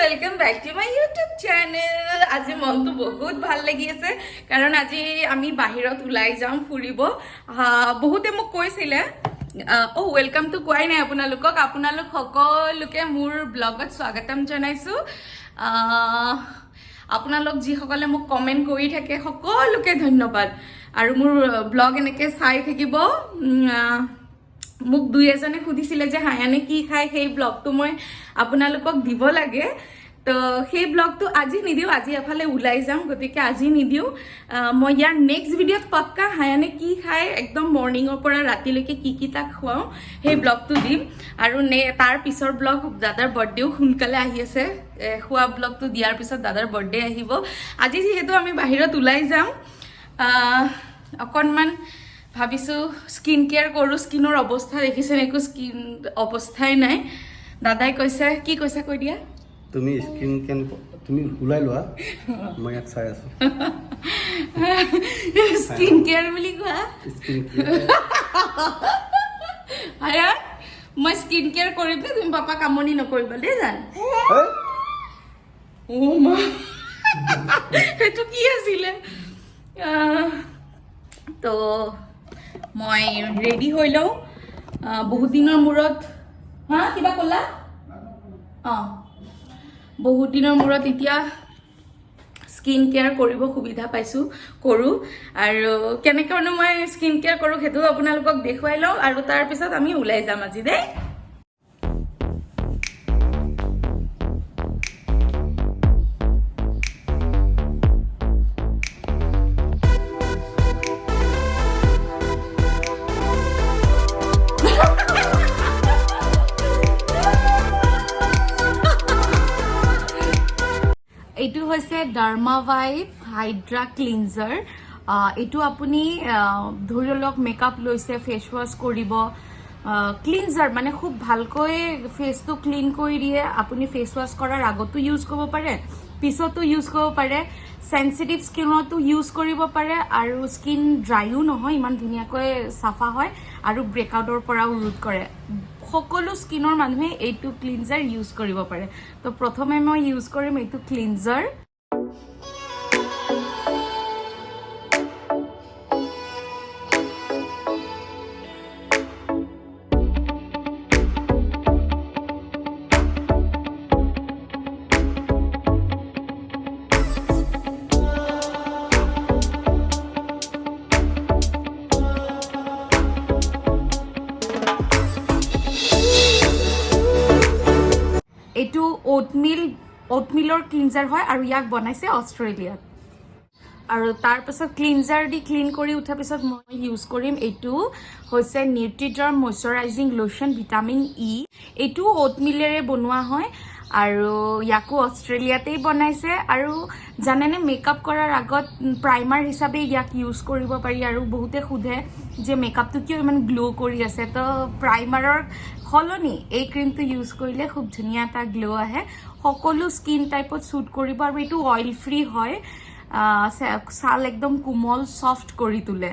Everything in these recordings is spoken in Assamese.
Welcome back to my YouTube channel. আজি মনটো বহুত ভাল লাগি আছে, কাৰণ আজি আমি বাহিৰত ওলাই যাম ফুৰিব। বহুতে মোক কৈছিলে, অ', ৱেলকামটো কোৱাই নাই আপোনালোকক। আপোনালোক সকলোকে মোৰ ব্লগত স্বাগতম জনাইছোঁ। আপোনালোক যিসকলে মোক কমেণ্ট কৰি থাকে, সকলোকে ধন্যবাদ আৰু মোৰ ব্লগ এনেকৈ চাই থাকিব। মোক দুই এজনে সুধিছিলে যে হায়ানে কি খায়, সেই ব্লগটো মই আপোনালোকক দিব লাগে। তো সেই ব্লগটো আজি নিদিওঁ, আজি এফালে ওলাই যাম, গতিকে আজি নিদিওঁ। মই ইয়াৰ নেক্সট ভিডিঅ'ত পাক্কা হায়ানে কি খায়, একদম মৰ্ণিঙৰ পৰা ৰাতিলৈকে কি কি তাক খুৱাওঁ, সেই ব্লগটো দিম। আৰু তাৰ পিছৰ ব্লগ, দাদাৰ বাৰ্থডেও সোনকালে আহি আছে। খোৱা ব্লগটো দিয়াৰ পিছত দাদাৰ বাৰ্থডে আহিব। আজি যিহেতু আমি বাহিৰত ওলাই যাম, অকণমান ভাবিছোঁ স্কিন কেয়াৰ কৰোঁ। স্কিনৰ অৱস্থা দেখিছেনে? একো স্কিন অৱস্থাই নাই। দাদাই কৈছে, কি কৈছে কৈ দিয়া। তুমি স্কিন কেন তুমি ওলাই লোৱা, মই ইয়াত চাই আছো। স্কিন কেয়াৰ বুলি কোৱা। Skin care. হায়ান, মই স্কিন কেয়াৰ কৰিম দেই, তুমি পাপাক আমনি নকৰিবা দেই জান। অ' মা, সেইটো কি আছিলে? তো মই ৰেডি হৈ লওঁ। বহুত দিনৰ মূৰত, হা, কিবা ক'লা? অঁ, বহুত দিনৰ মূৰত এতিয়া স্কিন কেয়াৰ কৰিব সুবিধা পাইছোঁ, কৰোঁ। আৰু কেনেকৈনো মই স্কিন কেয়াৰ কৰোঁ, সেইটো আপোনালোকক দেখুৱাই লওঁ আৰু তাৰপিছত আমি ওলাই যাম আজি দেই। এইটো হৈছে ডাৰ্মাভাইব হাইড্ৰা ক্লিনজাৰ। এইটো আপুনি ধৰি লওক মেকআপ লৈছে, ফেচ ৱাছ কৰিব, ক্লিনজাৰ মানে খুব ভালকৈ ফেচটো ক্লিন কৰি দিয়ে। আপুনি ফেচ ৱাছ কৰাৰ আগতো ইউজ কৰিব পাৰে, পিছতো ইউজ কৰিব পাৰে, চেঞ্চিটিভ স্কিনতো ইউজ কৰিব পাৰে আৰু স্কিন ড্ৰাইও নহয়, ইমান ধুনীয়াকৈ চাফা হয় আৰু ব্ৰেকআউটৰ পৰাও ৰোধ কৰে। সকলো স্কিনৰ মানুহে এইটো ক্লিনজাৰ ইউজ কৰিব পাৰে। তো প্ৰথমে মই ইউজ কৰিম এইটো ক্লিনজাৰ। এইটো অ'টমিলৰ ক্লিনজাৰ হয় আৰু ইয়াক বনাইছে অষ্ট্ৰেলিয়াত। আৰু তাৰপিছত ক্লিনজাৰ দি ক্লিন কৰি উঠাৰ পিছত মই ইউজ কৰিম, এইটো হৈছে নিউট্ৰিডাৰ্ম মইশ্চাৰাইজিং লোচন ভিটামিন ই। এইটো অ'টমিলেৰে বনোৱা হয় আৰু ইয়াকো অষ্ট্ৰেলিয়াতেই বনাইছে। আৰু জানেনে, মেকআপ কৰাৰ আগত প্ৰাইমাৰ হিচাপে ইয়াক ইউজ কৰিব পাৰি। আৰু বহুতে সোধে যে মেকআপটো কিয় ইমান গ্ল' কৰি আছে? তো প্ৰাইমাৰৰ সলনি এই ক্ৰীমটো ইউজ কৰিলে খুব ধুনীয়া এটা গ্ল' আহে। সকলো স্কিন টাইপত ছুট কৰিব আৰু এইটো অইল ফ্ৰী হয়। ছাল একদম কোমল, ছফ্ট কৰি তোলে।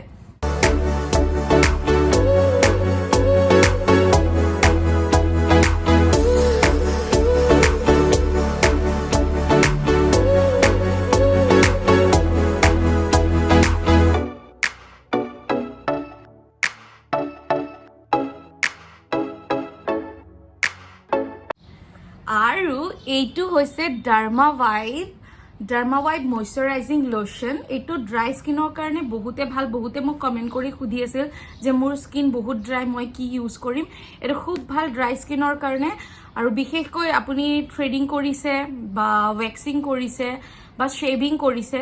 আৰু এইটো হৈছে ডাৰ্মা ভাইব মইশ্চাৰাইজিং লোচন। এইটো ড্ৰাই স্কিনৰ কাৰণে বহুতে ভাল। বহুতে মোক কমেণ্ট কৰি সুধি আছিল যে মোৰ স্কিন বহুত ড্ৰাই, মই কি ইউজ কৰিম? এইটো খুব ভাল ড্ৰাই স্কিনৰ কাৰণে আৰু বিশেষকৈ আপুনি থ্ৰেডিং কৰিছে বা ৱেক্সিং কৰিছে বা শ্বেভিং কৰিছে,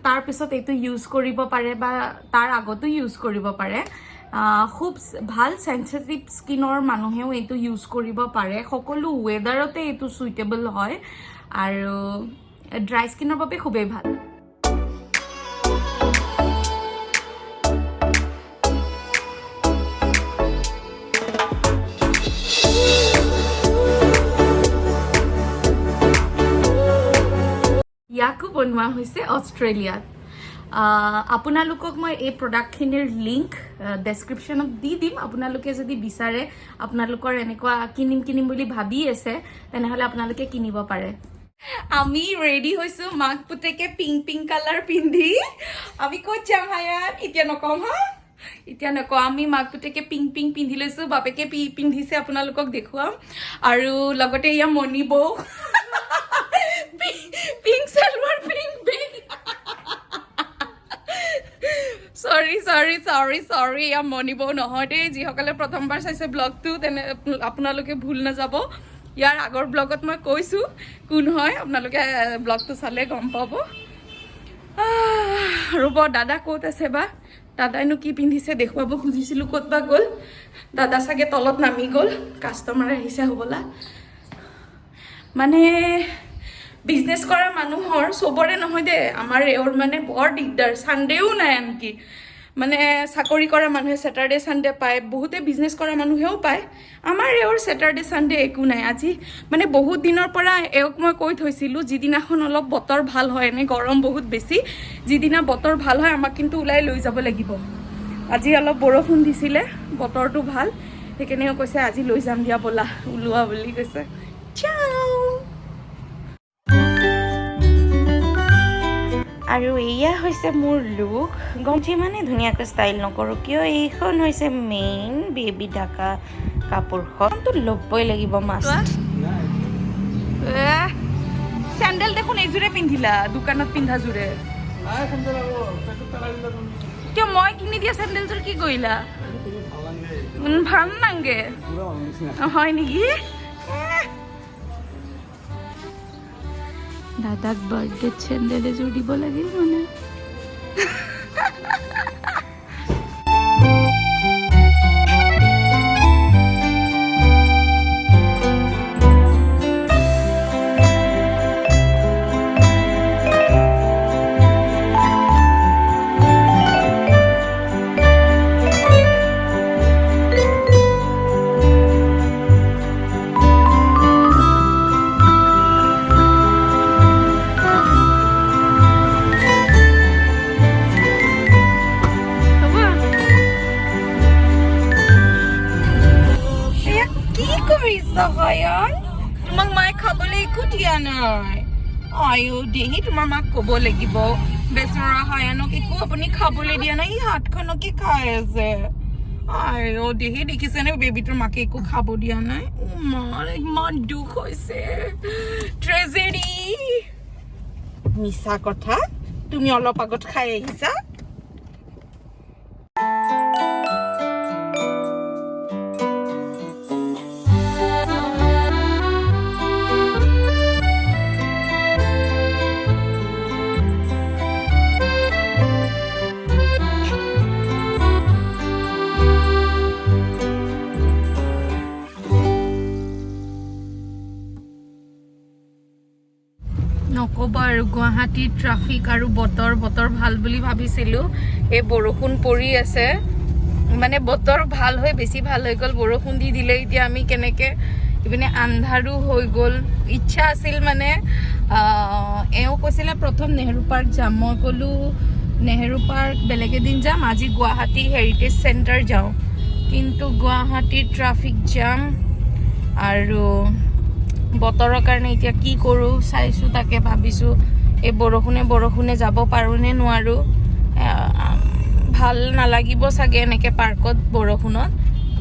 তাৰপিছত এইটো ইউজ কৰিব পাৰে বা তাৰ আগতো ইউজ কৰিব পাৰে। খুব ভাল। চেঞ্চিটিভ স্কিনৰ মানুহেও এইটো ইউজ কৰিব পাৰে। সকলো ৱেডাৰতে এইটো চুইটেবল হয় আৰু ড্ৰাই স্কিনৰ বাবে খুবেই ভাল। ইয়াকো বনোৱা হৈছে অষ্ট্ৰেলিয়াত। আপোনালোকক মই এই প্ৰডাক্টখিনিৰ লিংক ডেছক্ৰিপশ্যনত দি দিম। আপোনালোকে যদি বিচাৰে, আপোনালোকৰ এনেকুৱা কিনিম কিনিম বুলি ভাবি আছে, তেনেহ'লে আপোনালোকে কিনিব পাৰে। আমি ৰেডি হৈছোঁ, মাক পুতেকে পিংক পিংক কালাৰ পিন্ধি। আমি ক'ত যাম হায়াত? এতিয়া নকওঁ হা, এতিয়া নকওঁ। আমি মাক পুতেকে পিংক পিংক পিন্ধি লৈছোঁ, বাপেকে পিন্ধিছে, আপোনালোকক দেখুৱাম। আৰু লগতে এয়া মণি বৌ, pink salwar, pink bag. Sorry, sorry, sorry, sorry, এয়া মণি বৌ নহয় দেই। যিসকলে প্ৰথমবাৰ চাইছে ব্লগটো, তেনে আপোনালোকে ভুল নাযাব। ইয়াৰ আগৰ ব্লগত মই কৈছোঁ কোন হয়, আপোনালোকে ব্লগটো চালে গম পাব। ৰ'ব, দাদা ক'ত আছে বা? দাদাইনো কি পিন্ধিছে দেখুৱাব খুজিছিলোঁ, ক'ত বা গ'ল দাদা? চাগে তলত নামি গ'ল, কাষ্টমাৰ আহিছে হ'বলা। মানে বিজনেছ কৰা মানুহৰ, চবৰে নহয় দেই, আমাৰ এওঁৰ মানে বৰ দিগদাৰ। ছানডেও নাই আনকি। মানে চাকৰি কৰা মানুহে ছেটাৰডে ছানডে পায়, বহুতে বিজনেছ কৰা মানুহেও পায়। আমাৰ এওঁৰ ছেটাৰডে ছানডে একো নাই। আজি মানে বহুত দিনৰ পৰা এওঁক মই কৈ থৈছিলোঁ, যিদিনাখন অলপ বতৰ ভাল হয়, এনেই গৰম বহুত বেছি, যিদিনা বতৰ ভাল হয় আমাক কিন্তু ওলাই লৈ যাব লাগিব। আজি অলপ বৰষুণ দিছিলে, বতৰটো ভাল, সেইকাৰণে এওঁ কৈছে আজি লৈ যাম দিয়া, ব'লা ওলোৱা বুলি কৈছে। চাও। আৰু এয়া হৈছে মোৰ লুক। গম যিমানে ধুনীয়াকৈ ষ্টাইল নকৰোঁ কিয়, এইখন হৈছে মেইন বেবী ঢাকা কাপোৰখনতো ল'বই লাগিব, মাষ্ট। নাই। চেণ্ডেল দেখোন এইযোৰে পিন্ধিলা, দোকানত পিন্ধাযোৰে। নাই, চেণ্ডেল আকৌ পেটত পেলাই দিলা তুমি। কিয়, মই কিনি দিয়া চেণ্ডেলযোৰ কি কৰিলা? তুমি ভাল নালাগে। ভাল নাংগে। পুৰা মানুহ নিচিনা। হয় নেকি? দাদাক বাৰ্থডেত চেণ্ডেল এযোৰ দিব লাগিল মানে। হ'ব। এয়া কি কৰিছ হয়ন? তোমাক মায়ে খাবলৈ একো দিয়া নাই। আয়ো দেহি, তোমাৰ মাক ক'ব লাগিব, বেচেৰা হায়ানক একো আপুনি খাবলৈ দিয়া নাই, ই হাতখনকে খাই আছে। আয়ো দেহি, দেখিছেনে, বেবীটোৰ মাকে একো খাব দিয়া নাই। অ' মা, ইমান দুখ হৈছে, ট্ৰেজেডি। মিছা কথা, তুমি অলপ আগত খাই আহিছা। নক'ব আৰু, গুৱাহাটীৰ ট্ৰাফিক আৰু বতৰ। বতৰ ভাল বুলি ভাবিছিলোঁ, এই বৰষুণ পৰি আছে। মানে বতৰ ভাল হৈ বেছি ভাল হৈ গ'ল, বৰষুণ দি দিলে। এতিয়া আমি কেনেকৈ? ইপিনে আন্ধাৰো হৈ গ'ল। ইচ্ছা আছিল মানে, এওঁ কৈছিলে প্ৰথম নেহেৰু পাৰ্ক যাম। মই ক'লোঁ নেহেৰু পাৰ্ক বেলেগ এদিন যাম, আজি গুৱাহাটী হেৰিটেজ চেণ্টাৰ যাওঁ। কিন্তু গুৱাহাটীৰ ট্ৰাফিক জাম আৰু বতৰৰ কাৰণে এতিয়া কি কৰোঁ চাইছোঁ, তাকে ভাবিছোঁ। এই বৰষুণে বৰষুণে যাব পাৰোঁ নে নোৱাৰোঁ। ভাল নালাগিব চাগে এনেকৈ পাৰ্কত বৰষুণত।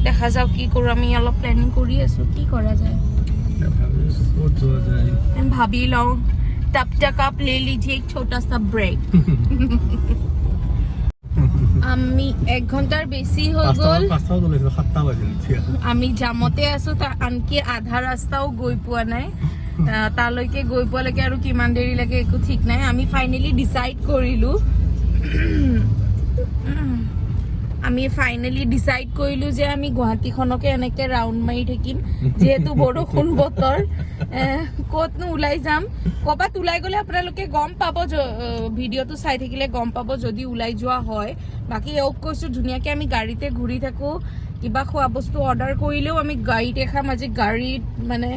দেখা যাওক কি কৰোঁ। আমি অলপ প্লেনিং কৰি আছোঁ কি কৰা যায়। ভাবিছোঁ ক'ত যোৱা যায়। हम ভাবি লওঁ। तब तक आप ले लीजिए एक छोटा सा ব্ৰেক। আমি এক ঘণ্টাৰ বেছি হৈ গ'ল। 5টা ওলাইছিল, 7টা বাজিল এতিয়া। আমি জামতে আছো, আনকি আধা ৰাস্তাও গৈ পোৱা নাই। তালৈকে গৈ পোৱালৈকে আৰু কিমান দেৰি লাগে একো ঠিক নাই। আমি ফাইনেলি ডিচাইড কৰিলো যে আমি গুৱাহাটীখনকে এনেকে ৰাউণ্ড মাৰি থাকিম। যিহেতু বৰষুণ বতৰ, ক'তনো ওলাই যাম? ক'ৰবাত ওলাই গ'লে আপোনালোকে গম পাব, ভিডিঅ'টো চাই থাকিলে গম পাব যদি ওলাই যোৱা হয়। বাকী এওঁক কৈছোঁ ধুনীয়াকে আমি গাড়ীতে ঘূৰি থাকোঁ, কিবা খোৱা বস্তু অৰ্ডাৰ কৰিলেও আমি গাড়ীতে খাম। আজি গাড়ীত মানে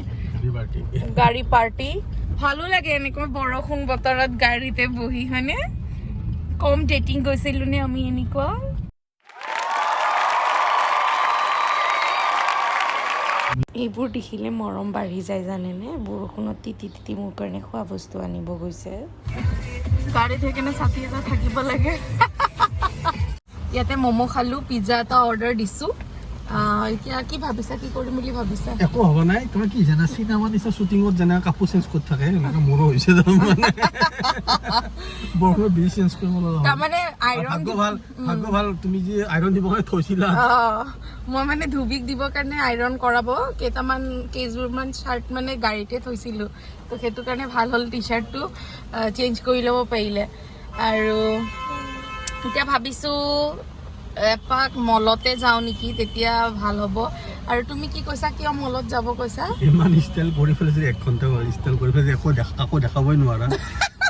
পাৰ্টি। গাড়ী পাৰ্টি। ভালো লাগে এনেকুৱা বৰষুণ বতৰত গাড়ীতে বহি, হয়নে? কম ডেটিং গৈছিলোঁ নে আমি এনেকুৱা। এইবোৰ দেখিলে মৰম বাঢ়ি যায়, জানেনে? বৰষুণত তিতি তিতি মোৰ কাৰণে খোৱা বস্তু আনিব গৈছে। গাড়ীত সেইকাৰণে ছাতি এটা থাকিব লাগে। ইয়াতে ম'ম' খালোঁ, পিজ্জা এটা অৰ্ডাৰ দিছোঁ। এতিয়া কি ভাবিছা, কি কৰিম বুলি ভাবিছা? একো হ'ব নাই। তোমাৰ কি জানা, চিনেমা নিচিনা শ্বুটিঙত যেনে কাপোৰ চেঞ্জ কৰি থাকে, সেনেকে মোৰো হৈছে। তাৰমানে বৰষুণত বেছি চেঞ্জ কৰিব লগা হ'ল। তাৰমানে আইৰণ ভাগ্য ভাল, ভাগ্য ভাল, তুমি যে আইৰণ দিব কাৰণে থৈছিলা। মই মানে ধুবিক দিবৰ কাৰণে আইৰণ কৰাব কেইটামান, কেইযোৰমান চাৰ্ট মানে গাড়ীতে থৈছিলোঁ। তো সেইটো কাৰণে ভাল হ'ল, টি চাৰ্টটো চেঞ্জ কৰি ল'ব পাৰিলে। আৰু এতিয়া ভাবিছোঁ এপাক মলতে যাওঁ নেকি, তেতিয়া ভাল হ'ব। আৰু তুমি কি কৈছা, কিয় মলত যাব কৈছা? ইমান ষ্টাইল কৰি পেলাই যদি, 1 ঘণ্টা ষ্টাইল কৰি পেলাই একো কাকো দেখাবই নোৱাৰা,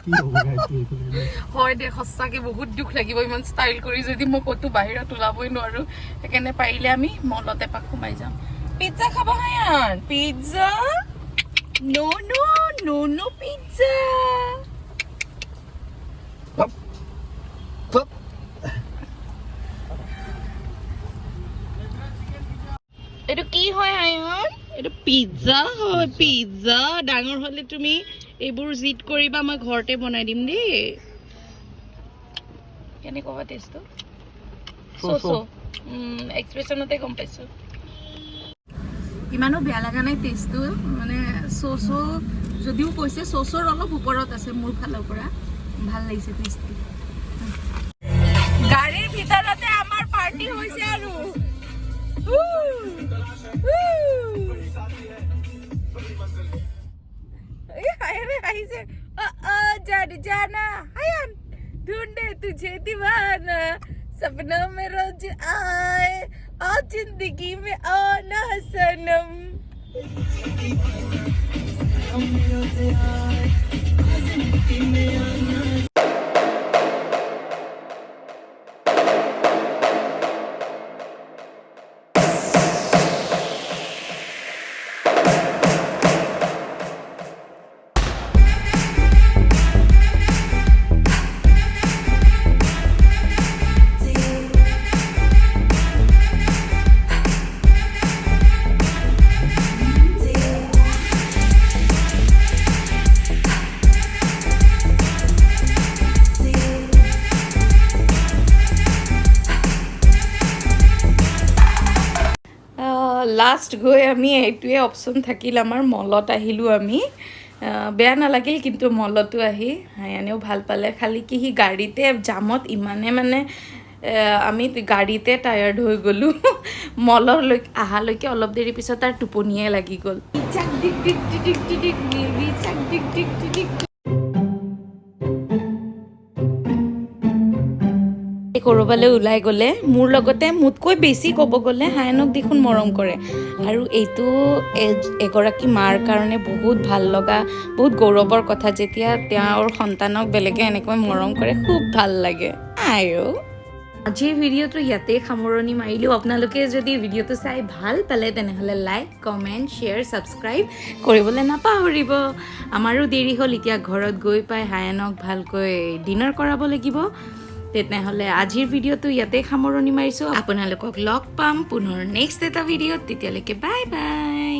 কি হ'ব গাইটো এইফালে? হয় দে, সঁচাকে বহুত দুখ লাগিব, ইমান ষ্টাইল কৰি যদি মই ক'তো বাহিৰত ওলাবই নোৱাৰোঁ। সেইকাৰণে পাৰিলে আমি মলত এপাক সোমাই যাম। পিজ্জা খাব Hayan? Pizza? No, no, no, no pizza. Hop. Hop. এইটো কি হয় হায়ান? এইটো পিজ্জা হয়, পিজ্জা। ডাঙৰ হ'লে তুমি এইবোৰ জিদ কৰিবা, মই ঘৰতে বনাই দিম দেই। কেনেকুৱা টেষ্টটো? So, so. এক্সপ্ৰেছনতে গম পাইছোঁ। ইমানো বেয়া লগা নাই টেষ্টটো। মানে চ' চ' যদিও কৈছে, চ' চ'ৰ অলপ ওপৰত আছে মোৰ ফালৰ পৰা। ভাল লাগিছে টেষ্টটো। গাড়ীৰ ভিতৰতে আমাৰ পাৰ্টি হৈছে আৰু। উ, উ। এই হায়ানে আহিছে। অ অ, जान जाना हायन ढूंढे तुझे दीवाना, सपनों में रोज आए, आ जिंदगी में आना सनम। লাষ্ট গৈ আমি এইটোৱে অপশ্যন থাকিল আমাৰ, মলত আহিলোঁ আমি। বেয়া নালাগিল কিন্তু মলতো আহি, হায়ানেও ভাল পালে। খালি কি, সি গাড়ীতে জামত ইমানে মানে আমি গাড়ীতে টায়াৰ্ড হৈ গ'লোঁ। মললৈ অহালৈকে অলপ দেৰি পিছত তাৰ টোপনিয়ে লাগি গ'ল। চাক ডিক ডিক ডিক ডিক ডিক মিলি চাক ডিক ডিক ডিক। ক'ৰবালৈ ওলাই গ'লে মোৰ লগতে, মোতকৈ বেছি ক'ব গ'লে হায়নক দেখোন মৰম কৰে। আৰু এইটো এগৰাকী মাৰ কাৰণে বহুত ভাল লগা, বহুত গৌৰৱৰ কথা, যেতিয়া তেওঁৰ সন্তানক বেলেগে এনেকৈ মৰম কৰে, খুব ভাল লাগে। আৰু আজিৰ ভিডিঅ'টো ইয়াতেই সামৰণি মাৰিলোঁ। আপোনালোকে যদি ভিডিঅ'টো চাই ভাল পালে, তেনেহ'লে লাইক, কমেণ্ট, শ্বেয়াৰ, ছাবস্ক্ৰাইব কৰিবলৈ নাপাহৰিব। আমাৰো দেৰি হ'ল, এতিয়া ঘৰত গৈ পাই হায়ানক ভালকৈ ডিনাৰ কৰাব লাগিব। তেনেহ'লে আজিৰ ভিডিঅ'টো ইয়াতেই সামৰণি মাৰিছোঁ। আপোনালোকক লগ পাম পুনৰ নেক্সট এটা ভিডিঅ'ত। তেতিয়ালৈকে বাই বাই।